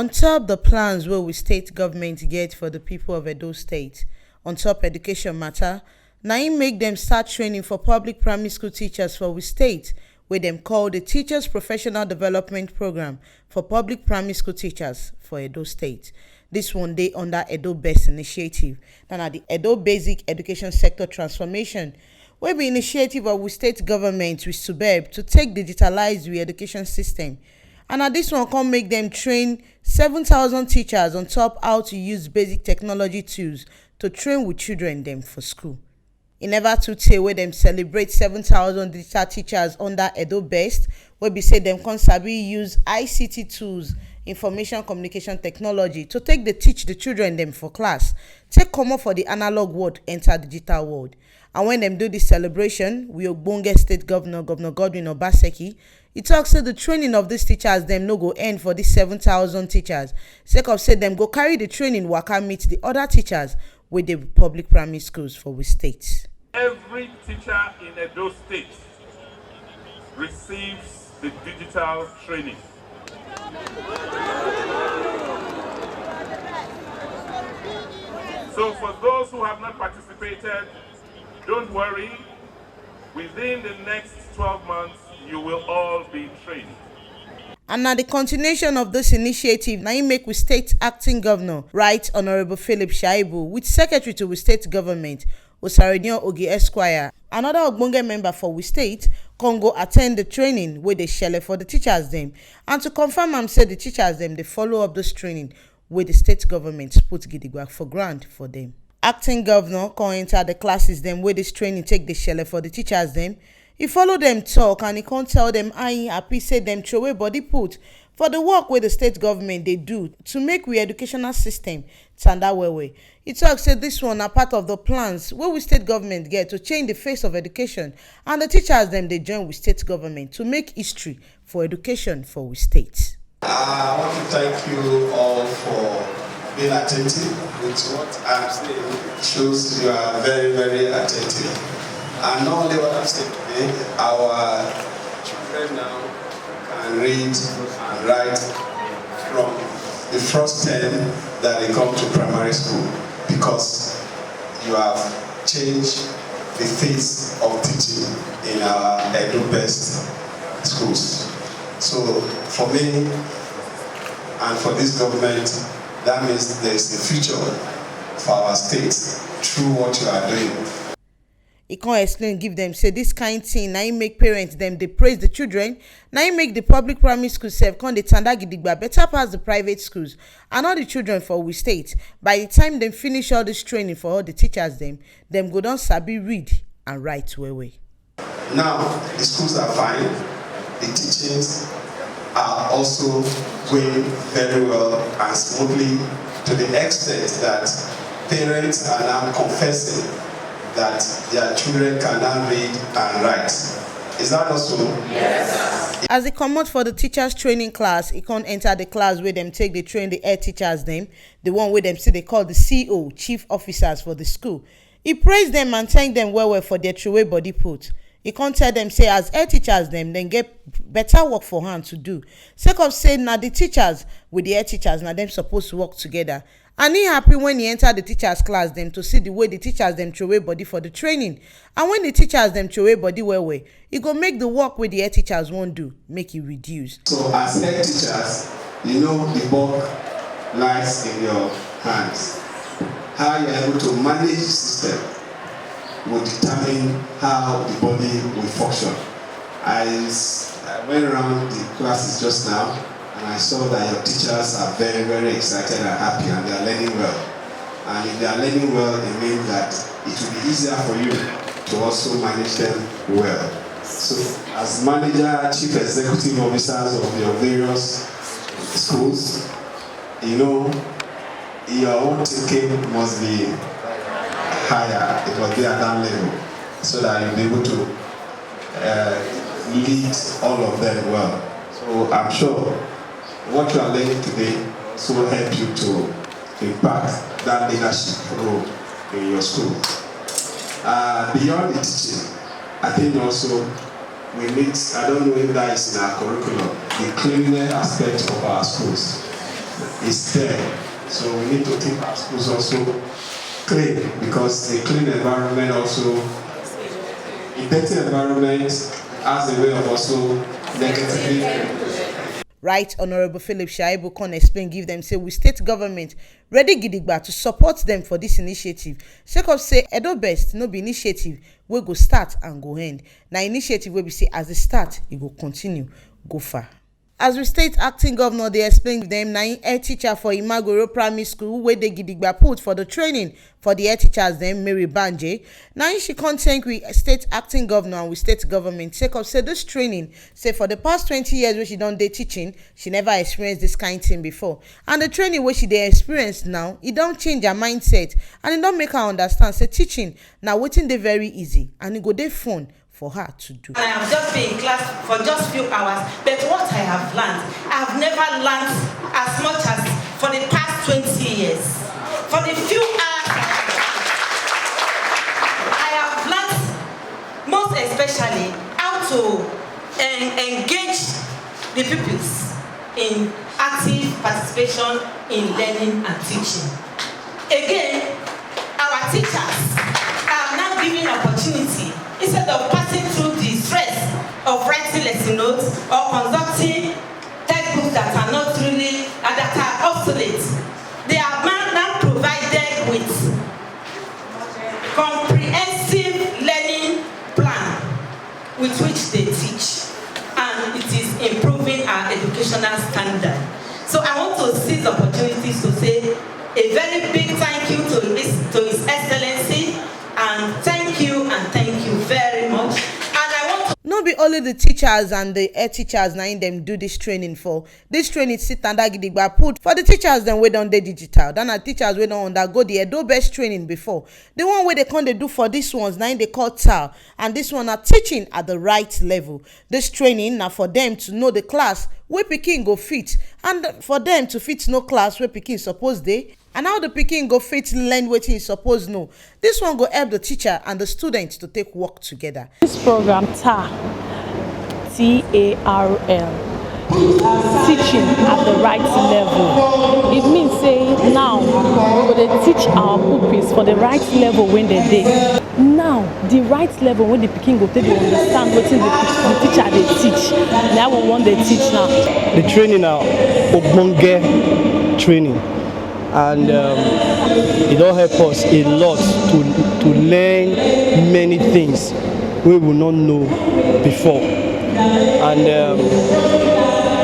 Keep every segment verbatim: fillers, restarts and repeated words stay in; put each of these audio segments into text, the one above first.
On top the plans wey we state government get for the people of Edo State, on top education matter, na im make dem start training for public primary school teachers for we state, wey dem call the Teachers Professional Development Program for public primary school teachers for Edo State. This one dey under Edo Best Initiative, na na the Edo Basic Education Sector Transformation, wey be initiative of we state government with SUBEB to take digitalize we education system. And na this one come make dem train seven thousand teachers on top how to use basic technology tools to train with children dem for school. E never too tey wey dem celebrate seven thousand digital teachers under Edo Best, wey be say dem come sabi use I C T tools, information communication technology, to take dey teach the children dem for class, take comot for the analog world, enter digital world. And when dem do this celebration, we ogbonge state governor, Governor Godwin Obaseki, e talk say the training of these teachers dem no go end for these seven thousand teachers, sake of say dem go carry the training waka meet the other teachers wey dey public primary schools for we state. Every teacher in Edo State receives the digital training. So for those who have not participated, don't worry. Within the next twelve months, you will all be trained. And na the continuation of this initiative na im make we state acting governor, Right Honourable Philip Shaibu, with secretary to we state government, Osarenion Oge Esquire, another ogbonge member for we state, come go attend the training wey dey shele for the teachers dem, and to confirm am say the teachers dem dey follow up this training wey the state government put gidigba for ground for dem. Acting governor come enter the classes dem wey this training take dey shele for the teachers dem. E follow dem talk and e come tell dem how e happy say dem throway body put for the work wey the state government dey do to make we educational system tanda well well. E talk say this one na part of the plans wey we state government get to change the face of education, and the teachers dem dey join with state government to make history for education for we state. I want to thank you all for being attentive with what I'm saying. It shows you are very, very attentive. And not only what I'm saying today, our children now can read and write from the first term that they come to primary school, because you have changed the face of teaching in our Edo Best schools. So for me and for this government, that means there is a future for our state through what you are doing. E come explain give dem say this kind thing na im make parents dem dey praise the children, na im make the public primary school sef come dey tanda gidigba better pass the private schools. And all the children for we state, by the time dem finish all this training for all the teachers dem, dem go don sabi read and write well well. Now, the schools are fine. The teachings are also going very well and smoothly, to the extent that parents are now confessing that their children can now read and write. Is that not so? As e comot for the teachers training class, e come enter the class wey dem take dey train the head teachers dem, the one wey dem still dey call the C O, chief officers for the school. E praise dem and thank dem well well for their throway body put. E come tell dem say as head teachers dem, dem get better work for hand to do, sake of say na the teachers with the head teachers, na dem suppose work together. And e happy when e enter the teachers class dem to see the way the teachers dem throway body for the training. And when the teachers dem throway body well well, e go make the work wey the head teachers wan do make e reduce. So as head teachers, you know the bulk lies in your hands. How you are able to manage the system will determine how the body will function. I, s- I went around the classes just now, and I saw that your teachers are very, very excited and happy, and they are learning well. And if they are learning well, it means that it will be easier for you to also manage them well. So, as manager, chief executive officers of your various schools, you know, your own thinking must be higher. It must be at that level, so that you'll be able to uh, lead all of them well. So I'm sure what you are learning today also help you to impact that leadership role in your school. Uh, beyond the teaching, I think also we need, I don't know if that is in our curriculum, the cleanliness aspect of our schools. is there. So we need to keep our schools also clean, because a clean environment also, a dirty environment has a way of also negatively. Right Honourable Philip Shaibu come explain give dem say we state government ready gidigba to support dem for dis initiative, sake of say Edo Best no be initiative wey go start and go end, na initiative wey be say as e start, e go continue go far. As we state acting governor dey explain dem, na im head teacher for Imagoro Primary School wey dey gidigba put for the training for the head teachers dem, Mary Banje. Na im she come thank we state acting governor and we state government sake of say this training, say for the past twenty years wey she don dey teaching, she never experience this kind thing before. And the training wey she dey experience now, e don change her mindset and e don make her understand say teaching na wetin dey very easy and e go dey fun for her to do. I have just been in class for just few hours, but what I have learned, I have never learned as much as for the past twenty years. For the few hours I have learned, I have learned most especially how to en- engage the pupils in active participation in learning and teaching. Again, our teachers are now given opportunity, instead of passing through the stress of writing lesson notes or conducting textbooks that are not really and that are obsolete, they are now, now provided with comprehensive learning plan with which they teach, and it is improving our educational standard. So I want to seize opportunities to say a very big thank you to His, to His Excellency, and thank you and thank you very much. And I want to No be only the teachers and the head teachers na im dem do this training for. This training sit under gidigba put for the teachers dem wey don dey digital. That na teachers wey don undergo the Edo Best training before. The one wey dey come dey do for these ones na im dey call TAL, and this one na teaching at the right level. This training na for them to know the class wey pikin go fit, and for them to fit know class wey pikin suppose dey, and how the pikin go fit learn wetin e suppose know. This one go help the teacher and the student to take work together. This program, TAR, T A R L, teaching at the right level. It means say now we go dey teach our pupils for the right level wey dem dey. Now, the right level wey the pikin go take dey understand wetin the, the teacher dey teach, na we wan dey teach now. The training na ogbonge training, and um, e don help us a lot to to learn many things wey we no know before. And um,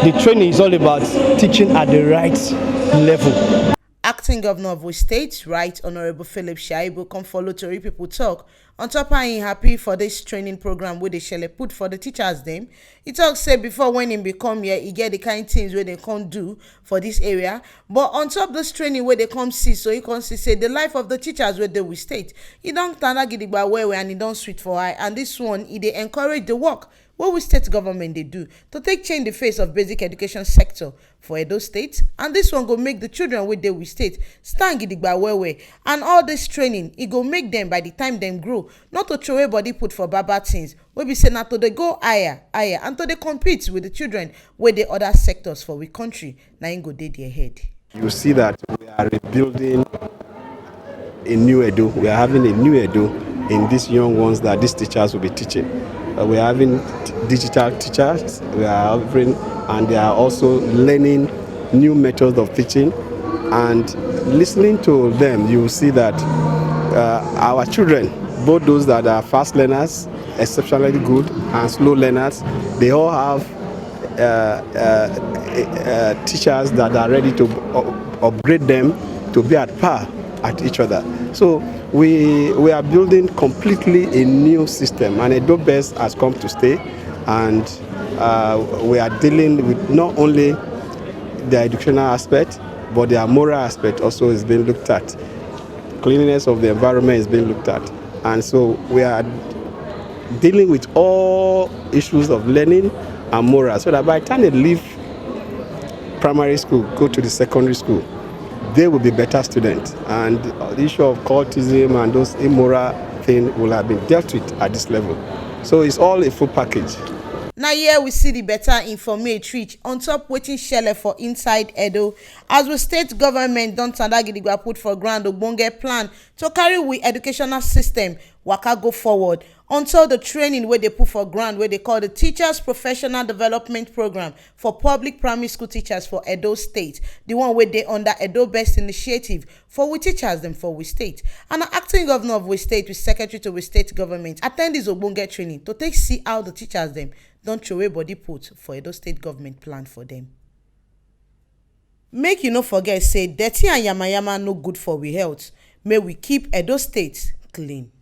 the training is all about teaching at the right level. Acting Governor of Oyo State, Right Honourable Philip Shaibu, come follow tori pipo tok on top how im happy for dis training programme wey dey shele put for di teachers dem. E tok say before wen im bin come here, e get di kain tins wey dem come do for dis area, but on top dis training wey dem come see, so e come see say di life of di teachers wey dey we state, e don tanda gidigba well well and e don sweet for eye, and dis one, e dey encourage di work wey we state government dey do to take change di face of basic education sector for Edo State, and dis one go make di children wey dey we state stand gidigba well well, and all dis training, e go make dem, by di time dem grow, not to throway body put for bad bad tins wey be say na to dey go higher higher and to dey compete with di children wey dey oda sectors for we country, na im go dey dia head. You see that we are rebuilding a new Edo. We are having a new Edo in these young ones that these teachers will be teaching. Uh, we are having t- digital teachers. We are having, and they are also learning new methods of teaching. And listening to them, you will see that uh, our children, both those that are fast learners, exceptionally good, and slow learners, they all have uh, uh, uh, teachers that are ready to up- upgrade them to be at par at each other. So we we are building completely a new system, and Edo Best has come to stay, and uh, we are dealing with not only the educational aspect, but their moral aspect also is being looked at. Cleanliness of the environment is being looked at, and so we are dealing with all issues of learning and morals, so that by the time they leave primary school, go to the secondary school, they will be better students, and the issue of cultism and those immoral things will have been dealt with at this level. So it's all a full package. Na here we see the better informate reach on top wetin shele for inside Edo, as we state government don tanda gidigba put for ground ogbonge plan to carry we educational system waka go forward, until the training wey dey put for ground wey dey call the Teachers Professional Development Program for public primary school teachers for Edo State, the one wey dey under Edo Best Initiative for we teachers dem for we state. And na acting governor of we state with secretary to we state government attend this ogbonge training to take see how the teachers dem don throway body put for Edo State government plan for them. Make you no forget say dirty and yamayama no good for we health. May we keep Edo State clean.